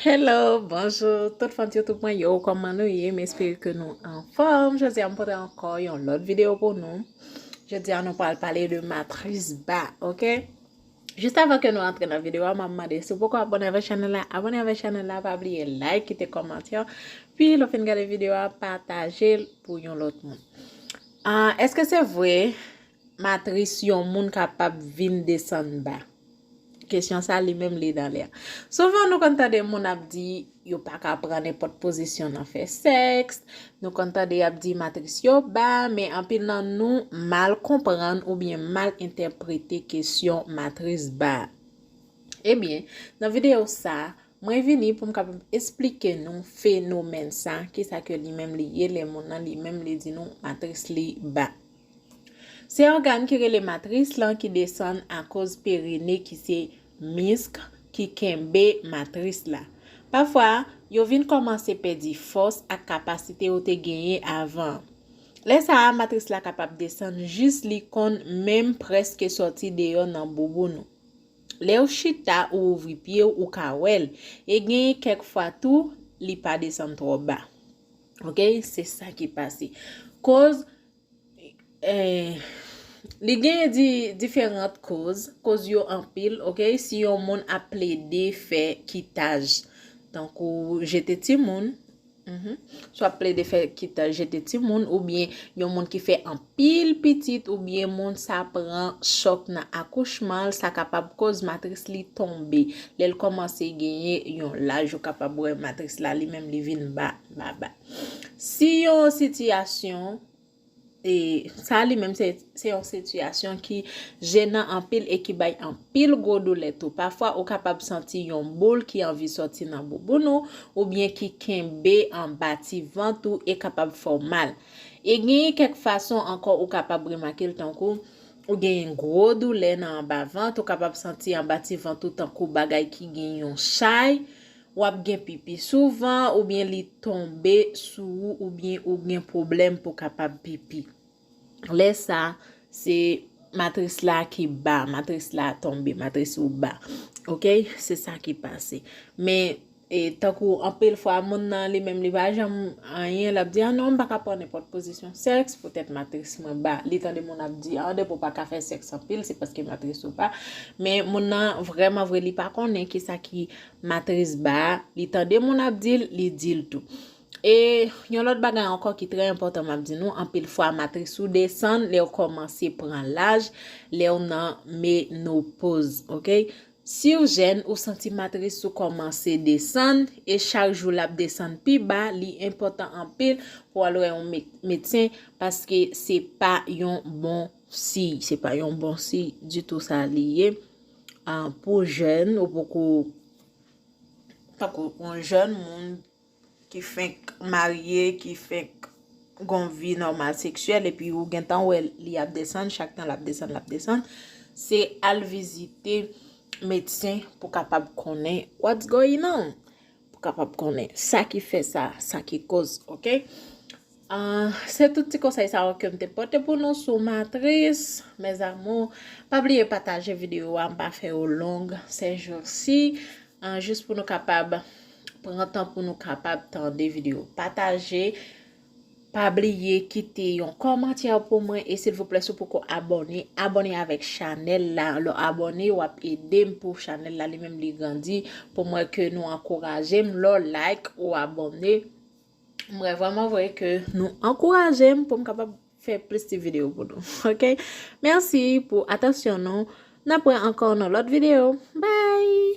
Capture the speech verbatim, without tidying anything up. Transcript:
Hello, bonjou tout fan YouTube mwen yo, kòman nou ye? M espere ke nou anfòm. Jodi a m pote ankò yon lòt videyo pou nou. Jodi a nou pral pale de matris ba, oke? Jis avan ke nou antre nan videyo a, m ap mande si w poko abòne avèk chanèl la, abòne avèk chanèl la, pa bliye like, kite kòmantè, pi lè w fin gade videyo a, pataje l pou yon lòt moun. Ah, èske se vre matris yon moun kapab vin desann ba? Kesyon sa li menm li nan lè. Souvan nou konn tande moun ap di yo pa ka pran nenpòt pozisyon nan fè sèks. Nou konn tande y ap di matris yo ba, men anpil nan nou mal konprann oubyen mal entèprete kesyon matris ba. Ebyen, nan videyo sa, mwen vini pou m kapab esplike nou fenomèn sa, kisa ke li menm li ye, lè moun nan li menm li di nou matris li ba. Se ògàn ki rele matris lan ki desann akoz perine ki se misk ki kenbe matris la. Pafwa, yo vin kòmanse pèdi fòs ak kapasite yo te genyen avan. Lè sa a, matris la kapab desann jis li konn menm prèske sòti deyò nan bouboun ou. Lè w chita ou ouvri pye w, ou ka wè l. E genyen kèk fwa tou, li pa desann twò ba. Oke, se sa ki pase. Koz, eh, li genyen di, diferan koz, koz yo anpil, oke? Si yon moun ap plede fè kitaj, tankou jete timoun, mhm, swa plede fè kitaj jete timoun, oubyen yon moun ki fè anpil pitit, oubyen moun sa pran chòk nan akouchman l, sa kapab koz matris li tonbe. Lè l kòmanse genyen yon laj, ou kapab wè matris la li menm li vin ba, ba, ba. Si yon sitiyasyon, e sa li menm se, se yon sitiyasyon ki jenan anpil e ki bay anpil gwo doulè tou. Pafwa, ou kapab santi yon boul ki anvi sòti nan bouboun ou, oubyen ki kenbe anba ti vant ou e kapab fè w mal. E genyen kèk fason ankò ou kapab remake l, tankou ou genyen gwo doulè nan anba vant, ou kapab santi anba ti vant ou tankou bagay ki gen yon chay, w ap gen pipi souvan, oubyen li tonbe sou ou, oubyen ou gen pwoblèm pou kapab pipi. Lè sa, se matris la ki ba, matris la tonbe, matris ou ba. Oke? Se sa ki pase. Men, e, tankou anpil fwa, moun nan li menm li pa janm anyen, l ap di, "Ah non, m pa ka pran nenpòt pozisyon sèks, poutèt matris mwen ba." Li tande moun ap di, "Ah, depi w pa ka fè sèks anpil, se paske matris ou ba." Men moun nan, vrèman vre, li pa konnen kisa ki matris ba a, li tande moun ap di l, li di l tou. E yon lòt bagay ankò ki trè enpòtan m ap di nou, anpil fwa matris ou desann lè w kòmanse pran laj, lè w nan menopoz, oke? Si w jèn, ou santi matris ou kòmanse desann, e chak jou l ap desann pi ba, li enpòtan anpil pou w al wè yon me-, medsen, paske se pa yon bon siy, se pa yon bon siy ditou sa li ye. Ah, pou jèn, ou poko, tankou yon jèn moun ki fenk marye, ki fenk gon vi nòmal seksyèl, epi ou gentan wè li ap desann, chak tan l ap desann, l ap desann, se al vizite medsen pou kapab konnen what's going on, pou kapab konnen sa ki fè sa, sa ki koz, oke? Ah, se tout ti konsèy sa yo ke m te pote pou nou sou matris, mes amours. Pa bliye pataje videyo a, m pa fè yo long ces jours-ci. Ah, jis pou nou kapab pran tan pou nou kapab tande videyo. Pataje, pa bliye kite yon kòmantè pou mwen e silvouplè, si w poko abòne, abòne avèk chanèl la. Lè w abòne, w ap ede m pou chanèl la li menm li grandi, pou m wè ke nou ankouraje m. Lè w like ou abòne, m wè vrèman vre ke nou ankouraje m pou m kapab fè plis ti videyo pou nou. Oke? Mèsi pou atansyon nou. N ap wè ankò nan lòt videyo. Bye!